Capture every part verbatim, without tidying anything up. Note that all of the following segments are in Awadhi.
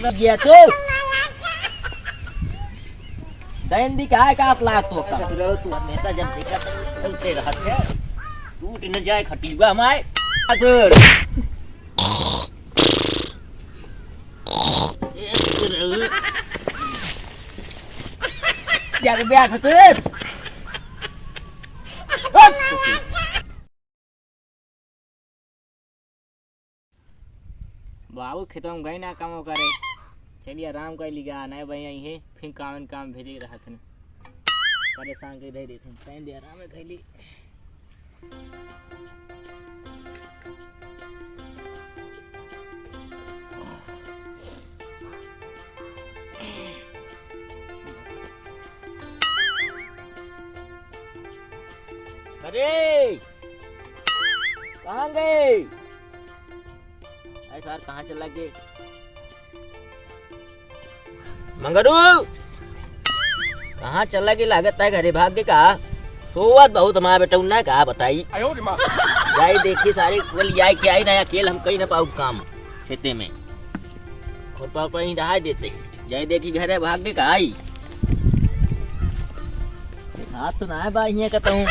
तब ये तू दैन दी का, का प्लाट तो का? ससुरो, तू हमेशा जब देखा तो चलते रहत है। टूट न जाए खटिया माय। अदर। जाके ब्याह खतुर। बाबू खेतवा में गई ना काम करे। चलिए आराम कर लीजिए, नहीं भाई यहीं है, फिर काम काम भेजे रहत हैं। परेशान कर दे देते हैं, कहीं दे आराम है खैली। अरे, कहाँ गए? अरे सार, कहाँ चला गए? मंगरू, कहाँ चला गए? लागत है घरे भाग गए का? सोवत बहुत हमारा बेटा उन्ना, का बताई? आयो रे माँ। जाई देखी सारे कुल जाए के आई ना, अकेल हम कहीं ना पाऊ काम खेते में। खुरपा पर ही रहा देते। जाई देखी घरे भाग गए का आई। हाथ तो ना है बा हियाँ कहता हूँ।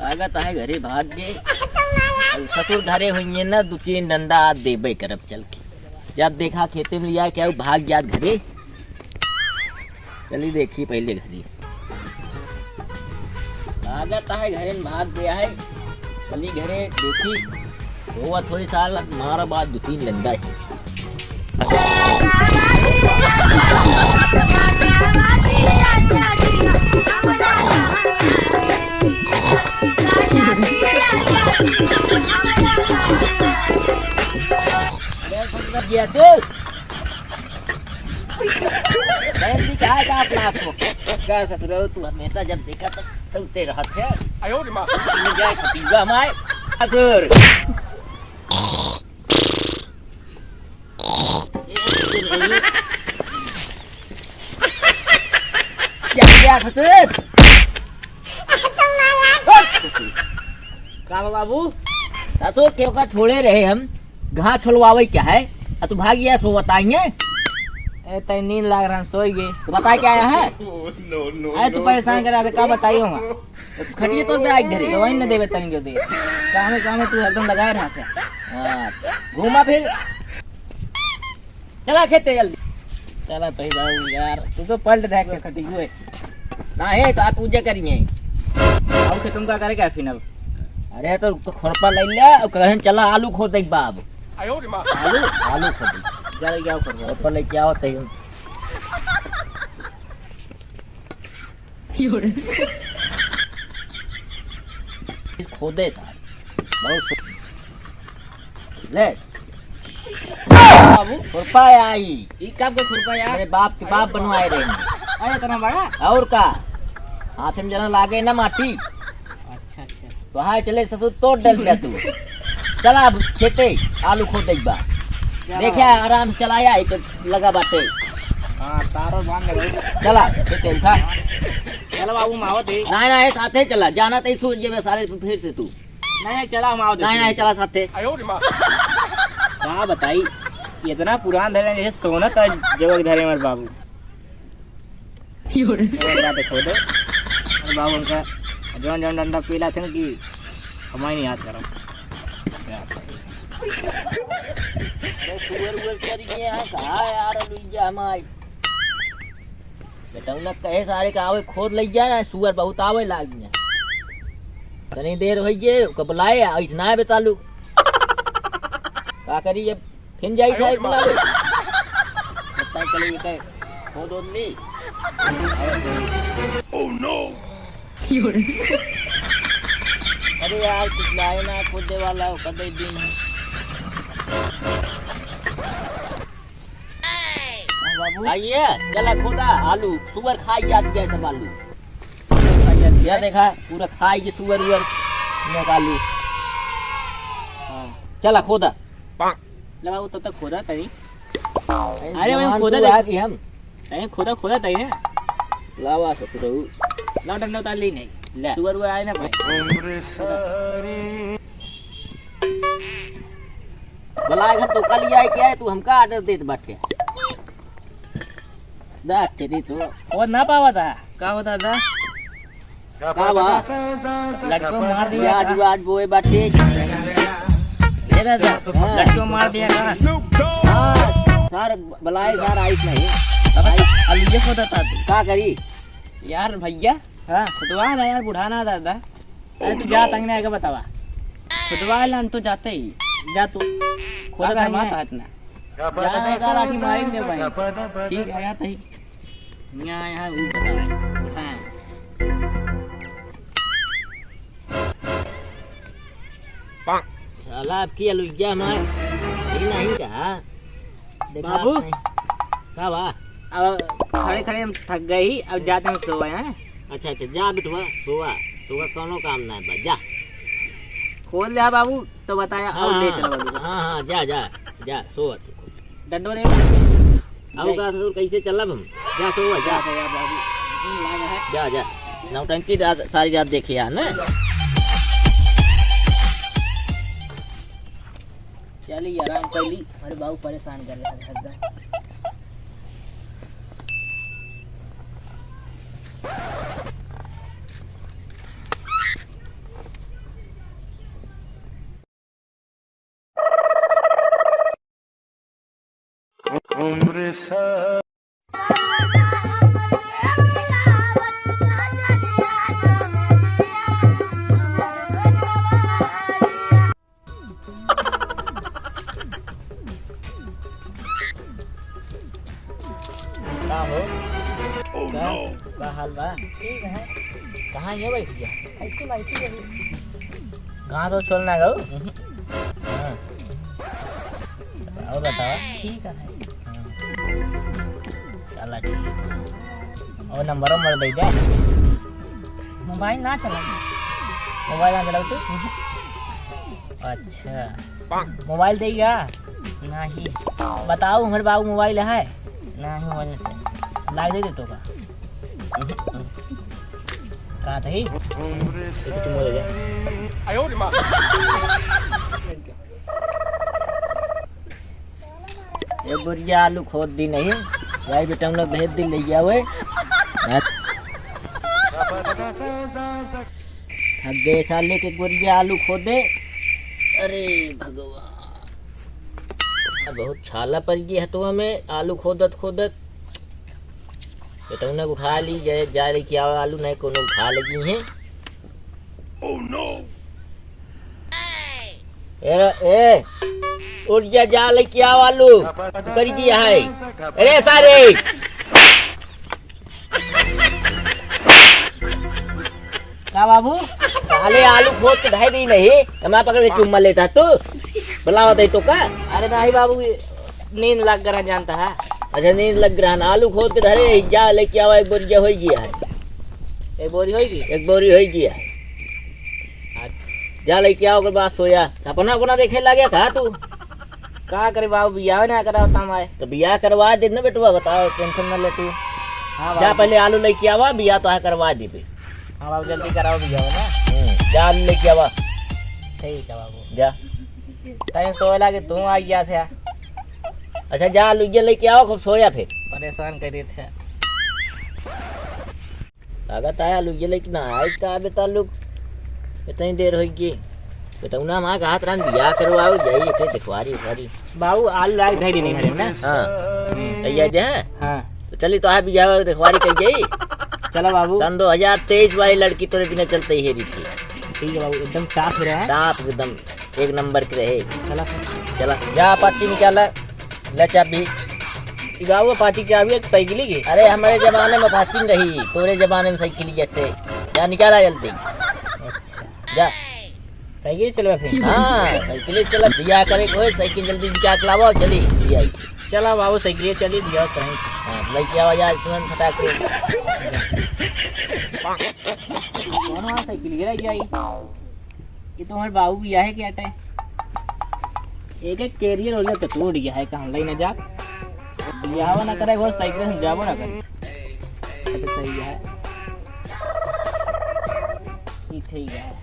लागत है घरे भाग गए। अब ससुर घरे होइए ना, दो तीन डंडा आज देबे करब चल के। जब देखा खेते में जाए क्या भाग जात घरे। चली देखी पहले घरे। लागत है घरे में भाग गया है। चली घरे देखी। हुआ थोड़ी साल मारा बाद दो तीन डंडा है। अरे, फटक गया तू। बहन जी, क्या, क्या अपना आपको? क्या ससुरो, तू हमेशा जब देखा तो चलते रहत है। आयो रे माँ। तुमने क्या खटीवा माय? अगर। क्या, क्या ससुर? का बा बाबू? ससुर, केहू का छोड़े रहे हम, घास छोलवावे क्या है? आ तू भाग गया, सो बताएंगे। ए, तई नींद लाग रहा, सोई गए। तो बता क्या आया है? अरे, तू परेशान करा दे, का बताइयो हम? खटिए तो दे, आई घरे। तो वही न देवे तनी जो दे। कामे, कामे तू हरदम लगाए रहा था। हाँ, घूमा फिर। चला खेते जल्दी। चला तही बाबू यार, तू तो पलट दे के खटी हुए। ना है तो आप पूजा करिए। आओ खेतों का करे क्या फिर अब? अरे तो खुरपा ले ले, और कहन चला आलू खोदे बाब। आयो रे माँ। आलू, आलू खोदे। जा रे, क्या कर रहा है? खुरपा ले क्या होते हैं? खोदे सारे। बहुत सु-, ले। बाबू। खुरपा आई। ई कब के खुरपा यार? मेरे बाप के बाप बनवाए रहे हैं। अरे, इतना बड़ा? और का? हाथ में जना लागे ना माटी। अच्छा, अच्छा। तो हाँ, चले ससुर, तोड़ डल पे तू। चला अब खेते, आलू खोद एक बार। चला देखा, बाबू। आराम से चलाया, एक लगा बाटे। हाँ, तारो बांध रहे। चला, खेते उठा। चलो बाबू, हम आवत है। ना, ना, ये साथे चला, जाना तई सूझ जेबे साले फिर से तू। नहीं, नहीं, चला, हम आवत है। नहीं, नहीं, चला साथे। का बताई, इतना पुरान धरे, जैसे सोना का जगह धरे हमारे बाबू। और बात खोदे। और बाबू उनका जौन जौन डंडा पीला थे ना कि हमारे नहीं याद करो। अरे सुअर उअर चरी के यहाँ कहाँ यार, लुइया हमारी। बेटौना कहे सारे का आवे खोद लइ जाए ना, सुअर बहुत आवे लागी ना। तनी देर होई गे, ओका बुलाए, आइस ना आवे तालू। का करी अब? फिन जाई अरे साहब बाप। बुलावे। पता चले ये कहे, खोद ओद ली। Oh no! अरे यार, कुछ लाए ना, खोदे वाला हो, कदे दिन। हाँ, बाबू। आइए, चला खोदा, आलू, सुअर खाई जात गया सब आलू। खाई जात गया। देखा, पूरा खाई गया सुअर उअर, नोक आलू। हाँ, चला खोदा। ले बाबू, तब तक खोदा तनी। अरे भाई, जवान खोदा तू दे। आ कि हम। अरे खोदा, खोदा तनी ना। लावा ससुरऊ। लाओ डंडा उतार ली नहीं। ले। सुअर उअर आए ना भाई। खोदा। भला घर तो कल ही आए क्या है, तू हमका order देत बाटे। दा तेरी तो। वो ना पावा था। का होता था? का बा? लड़को मार दिया आज, का? आज बोए बाटे। ए दादा, हाँ। लड़को मार दिया का? हाँ, सर, बलाए सर, आइस नहीं। अब अलुइया खोदत था तू। का करी? यार भैया, हाँ। खुदवा ना यार, बुढ़ाना दादा। अरे तू जा, तंग नहीं आएगा, बतावा। खुदवा ला, हम तो जाते ही। जा तू। खोदा अगर तंग हमारा नहीं। हाथ ना। जा, जा, जा, लाठी मारेंगे भाई। ठीक है, जाते ही। यहाँ, यहाँ, ऊपर। हाँ। साला, आपकी अलुइया हमार ये नहीं कहा। देखा बाबू। आपने। का बा? अब खड़े खड़े हम थक गए ही, अब जाते हैं सोवे, हैं? अच्छा, अच्छा, जा बेटवा, सोवा। तोका कौनो काम ना बा, जा। खोल ले बाबू, तो बताया, और ले हाँ, चलो बाबू। हाँ, हाँ, जा, जा, जा, सोवा तू। डंडो रे। आओ नहीं। का ससुर, कैसे चलब हम? जा सोवा, जा। जा, जा, बाबू। हम्म, लाग है। जा, जा। नौटंकी रात, सारी रात देखी है ना? चली आराम कर ली। अरे बाबू परेशान कर रहे हैं हरदम। का हो? Oh, का? No। का हाल बा? ठीक है। कहाँ ये बैठ गया? ऐसे बैठी है। कहाँ तो छोड़ना गो? हाँ। और बतावा? ठीक है। हाँ। चला ठीक। और नंबर, नंबर दे दे। मोबाइल ना चला। मोबाइल ना चलाओ तू? अच्छा। मोबाइल देगा? नहीं। बताओ, हमारे बाबू मोबाइल है? नहीं, मोबाइल नहीं। लाग दे दे तो का? का दही? एक चुम्मा दे दे। एक बोरिया आलू खोद दी नहीं, भाई बेटा हम लोग भेज दी ले जावे। अब दे साले के एक बोरिया आलू खोदे। अरे भगवान, बहुत छाला पड़ गई हथवा में आलू खोदत खोदत। बेटौना उठा ली, जा, जा लेके आओ आलू, नहीं कोनो उठा लगी है। Oh no! ए, ए, उठ जा, जा लेके आओ आलू, कर गया है। अरे सारे! का बाबू? साले आलू खोद के धर दी नहीं, तो मैं पकड़ के चुम्मा लेता तू? बुलावा दे तो का? अरे नहीं बाबू, नींद लग रहा जानता है। अच्छा, नींद लग रहा ना, आलू खोद के धरे, जा लेके आवा, एक बोरिया हो गया है। एक बोरी होई की? एक बोरी होई गया है। अच्छा। जा लेके आओ, ओकर बाद सोया। सपना अपना देखे लगे का तू? का करे बाबू, बियाह ना कराओ तम आए। तो बियाह करवा दे ना बेटवा, बताओ, tension ना ले तू। हाँ जा बाबू। पहले आलू लेके आवा, बियाह तो है करवा दे बे। हाँ बाबू, जल्दी कराओ बियाह ना। हम्म, जा आलू लेके आवा। ठीक है बाबू। जा। तैं सोए लागे तू आ गया था। अच्छा जा आलू ये लेके आओ, खूब सोया फिर। परेशान कर रहे थे। लागत आया आलू ये लेके ना आए का बेटा लोग। इतनी देर होई गई। बेटौना माँ का हाथ रान बियाह करवाओ, जाई इतने देखवारी उखवारी। बाबू आलू लाग धई देनी घरे में ना। हाँ। हम्म। भैया जे है? हाँ। तो चली तो आप बियाह देखवारी कर गई। चला बाबू। सन दो हजार तेईस वाली लड़की तोरे बिना चलते ही हेरी थी। ठीक है बाबू, एकदम top रहे हैं। Top एकदम। एक नंबर के रहे। चला फिर। चला, जा अपाची निकाला, ले चाबी। ई बाबू अपाची के चाबी एक साइकिल की। अरे हमारे जमाने में अपाची नहीं रही, तोरे जमाने में साइकिल के थे। जा निकाला जल्दी। अच्छा। जा। साइकिल चलवा फिर। हाँ, साइकिल चला, बियाह करे को है, साइकिल जल्दी निकाल के लावा, चली बियाह। चला बाबू साइकिल चली बियाह करें। हाँ, लेके आवा जा तुरंत फटाक से। कौन वहाँ साइकिल गिरा गया? ये तो हमारे बाबू बियाह है क्या टे? एक एक कैरियर हो गया तो टूट गया है, कहाँ ले ना जा। बियाह ना करे, वो साइकिल हम जाबो ना करे। ये तो सही है। ये ठीक है।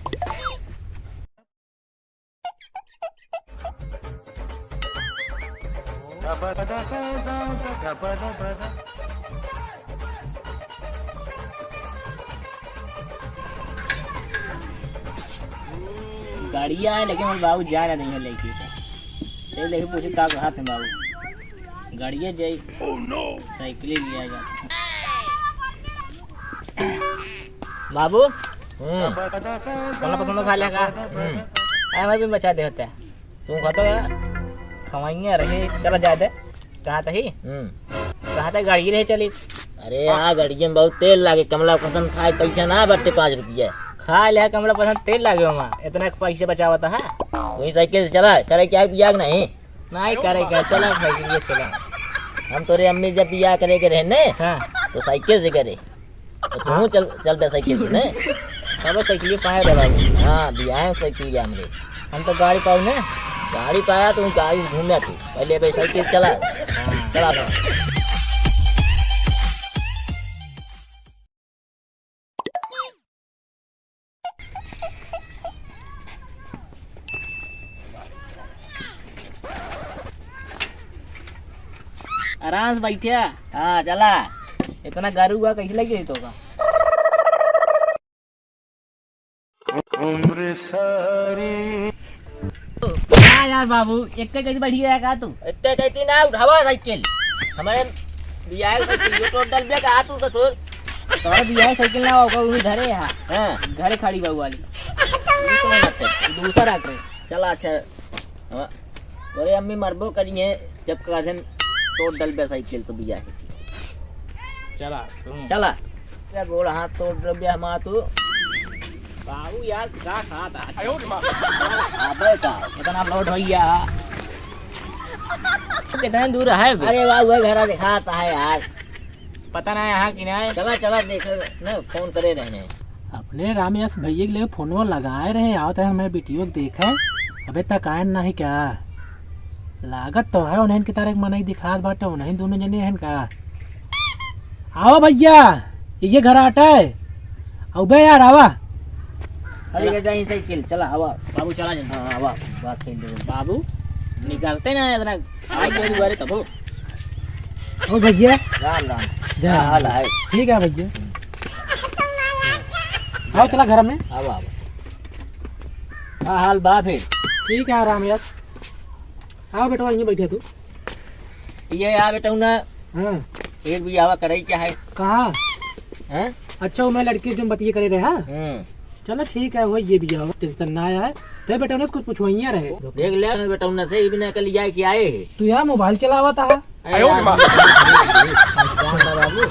गाड़िया है, लेकिन मोर बाबू जाए ना देंगे लेके। ये लेके पूछे का हाथ में बाबू। गाड़िया जाई। साइकिल लिया जाता। बाबू, हम्म। कमला पसंद खा लिया का? हम्म। अरे, हमारे भी बचा दे होता है। तू खाता है? खवाइए रहे, चला जाए दे। कहा था ही? हम्म। कहा था गाड़ी रहे चली। अरे, आ गाड़िया में बहुत तेल लागे, कमला पसंद खाए, पैसा ना बट्टे पाँच रुपया। खा लिया कमला पसंद, तेल लागे ओमा, इतना पैसा बचावता है। वही साइकिल से चला, करे क्या बियाह नहीं? नहीं करे क्या, चला भाई, ये चला। हम तोरे अम्मी जब बियाह करे के रहे ने, हाँ। तो साइकिल से करे। तो तू चल, चल बे साइकिल से ने। तब साइकिल पाए रे बाबू। हाँ, बियाह साइकिल हमरे। हम तो गाड़ी पाऊ ने। गाड़ी पाया तो गाड़ी घूमे तू। पहले बे साइकिल चला। हाँ। चला बे। आराम से बैठे। हाँ, चला। इतना गारू हुआ, कैसे लगे तो का? हाँ यार बाबू, एक कैसे बैठ गया का तू? इतने कहती ना उठावा साइकिल। हमारे बियाह साइकिल, ये तो डल बे का तू ससुर। तोर बियाह साइकिल ना होगा, वही धरे है। हाँ। घरे खड़ी बा वाली। ये तो मत कर। दूसरा रख रहे। चला अच्छा। हाँ। तोरे अम्मी मरबो करी है, जब का दिन तोड़ डल बे साइकिल तो बियाह है। चला, तू। चला। क्या गोड़ हाथ तोड़ डल बे हमार तू? बाबू यार, का खात आज? आयो रे माँ। अबे का, इतना लोड हो गया। कितना दूर है बे? अरे बाबू, वही घरा दिखाता है यार। पता ना यहाँ कि ना है। चला, चला, देख, ना, फोन करे रहने। अपने रामयश भैया के लिए फोनवा लगाए रहे, आवत है, मैं वीडियो देखे। अबे तक आयन नहीं क्या? लागत तो है, उन्हें की तरह एक मनई दिखात बाटे, उन्हें दोनों जने हैं का? आवा भैया, ये घर आटा है। अबे यार, आवा। अरे चला। ये जाई साइकिल, चला, आवा। बाबू, चला जल्दी। हाँ, आवा, बात खेल दे। बाबू, निकलते ना इतना, आई के दुआरे तब हो। ओ भैया। राम राम। जय क्या राम। हाल है? ठीक है भैया। आओ चला घर में। आओ, आओ। का हाल बा फिर? ठीक है, आराम यार। आओ बेटवा, यहीं बैठे तू। ये यार बेटवा ना। हाँ। एक भी आवा कराई क्या है? कहाँ? हैं? अच्छा, वो मैं लड़की जो बतिये करे रहे, हाँ? हम्म। चलो ठीक है, वही ये भी आओ, टेंशन ना आया है। तो बेटवा ना कुछ पूछवाइया रहे। देख ले बेटवा ना से, इबने के लिए आए कि आए है। तू यार मोबाइल चलावा था। अरे आयो रे यार, माँ। जान ला बाबू,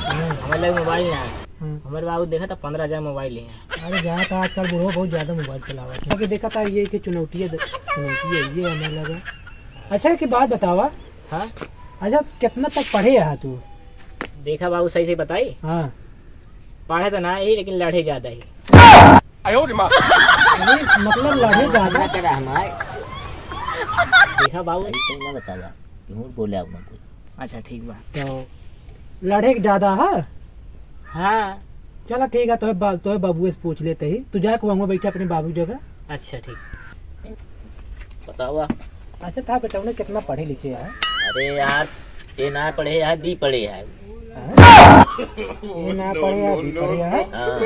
हमारे लगे मोबाइल ना है। हम्म। हमारे बाबू देखा था पन्द्रह हजार मोबाइल है। अरे जहाँ था आजकल बूढ़ो बहुत ज्यादा मोबाइल चलावा था। कि देखा था ये कि चुनौती है, चुनौती है ये हमें लगा। अच्छा एक बात बतावा। हाँ? अच्छा कितना तक पढ़े है तू? देखा बाबू सही से बताई। हाँ। पढ़े तो ना ही लेकिन लड़े ज्यादा ही। आयो रे माँ। अरे, मतलब लड़े ज्यादा। ना करा हमारे। देखा बाबू। ऐसे ना बतावा, झूठ बोले आप ना कुछ। अच्छा ठीक बा। तो लड़े के ज्यादा है? हाँ। चला ठीक है, तोहे बा-, तोहे बाबुए से पूछ लेते ही। तू जाके वहाँ बैठे अपने बाबू जगह। अच्छा ठीक। बतावा। अच्छा था बेटा, उन्हें कितना पढ़े लिखे है? अरे यार, ये ना पढ़े है, बी पढ़े है। हाँ? ये ना पढ़े है, बी पढ़े है। हाँ।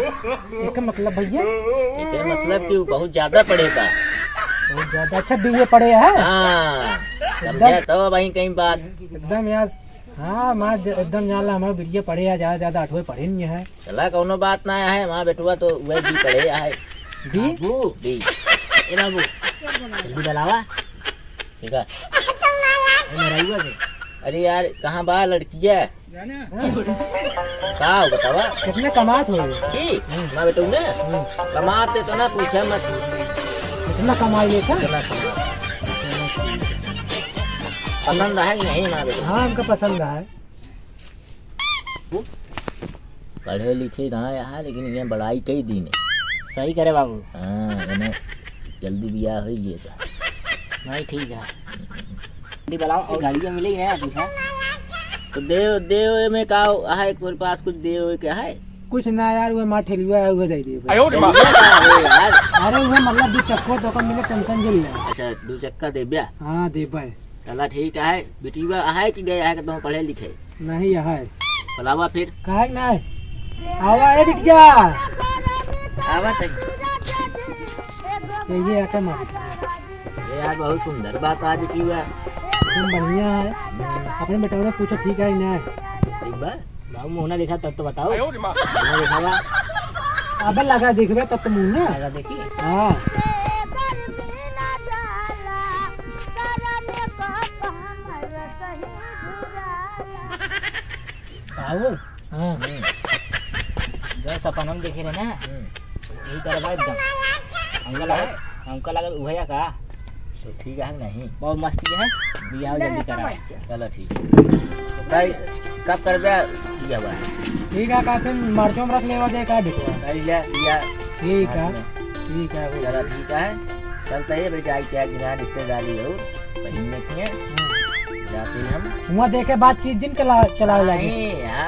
इसका मतलब भैया? इसका मतलब कि वो बहुत ज्यादा पढ़े बा। बहुत ज्यादा। अच्छा, बीए पढ़े है? हाँ। एकदम। समझे तो भाई कहीं बात। एकदम यार। हाँ, माँ ज-, एकदम जान ला, हमारे बीए पढ़े है, ज्यादा, ज्यादा आठवें पढ़े नहीं है। चला, कौनो बात ना है, हमारा बेटुआ तो वह बी पढ़े है। बी? बाबू। बी। ए बाबू, जल्दी बुलावा। ठीक है। ए, मेरा हुआ के? अरे यार, कहाँ बा लड़किया? हाँ। का हो बतावा? कितने कमात हो? की? हम्म। हमारा बेटुआ ने? हम्म। कमात तो ना पूछे मत। कितना कमाई लेता? कितना कमात? पसंद है कि नहीं हमारा बेटुआ? हाँ, हमका पसंद है। पढ़े लिखे ना यहाँ, लेकिन ये बड़ाई कई दिन है। सही करे बाबू। हाँ, इन्हें जल्दी बियाह हो गया था। नहीं, ठीक है। जल्दी बुलाओ, और गाड़ियाँ मिले ही ना पूछा। तो देव, देव में का है, तोरे पास कुछ देव क्या है? कुछ ना यार, वो माँ ठेलुआ है, वो दे दे बस। आयो रे माँ। ठेलुआ का है यार? अरे वो मतलब दो चक्को तो कम मिले, टेंशन झेल ले। अच्छा, दो चक्का दे ब्या? हाँ, दे भाई। चला ठीक है, बिटिया है कि गया है कि तुम पढ़े लिखे? नहीं है। बुलावा फिर। काहे के नहीं? आवा ए बिटिया। आवा तक। ये, ये आके मार। ये यार बहुत सुंदर बात आज की हुआ। एकदम बढ़िया है। हम्म। अपने बेटवा से पूछो ठीक है कि नहीं? ठीक बा। बाबू मुँह ना देखा तब तो बताओ। आयो रे माँ। मुँह ना देखा बा। अबे लगा देखबे तब तो मुँह ना। लगा देखी। हाँ। बाबू। हाँ। हम्म। जो सपन हम देखे रहे ना, हम्म। यही तरह बा एकदम। हमका लगा, हमका लगा उहया का। तो ठीक है नहीं? बहुत मस्ती है, बियाह जल्दी करा। चलो ठीक है। तो भाई, कब करबे बियाह बा? ठीक है, का फिर मार्चो में रख लेवा जाए का डेटवा? कर ले बियाह। ठीक है, मार्च में। ठीक है, हो चलो गया। ठीक है। चलते ही भाई, जाए क्या बिना रिश्तेदारी हो, बहिन में किए। हाँ। जाते ही हम। हुआ देखे बातचीत जिन के ला-, चलावे लागे। नहीं यार।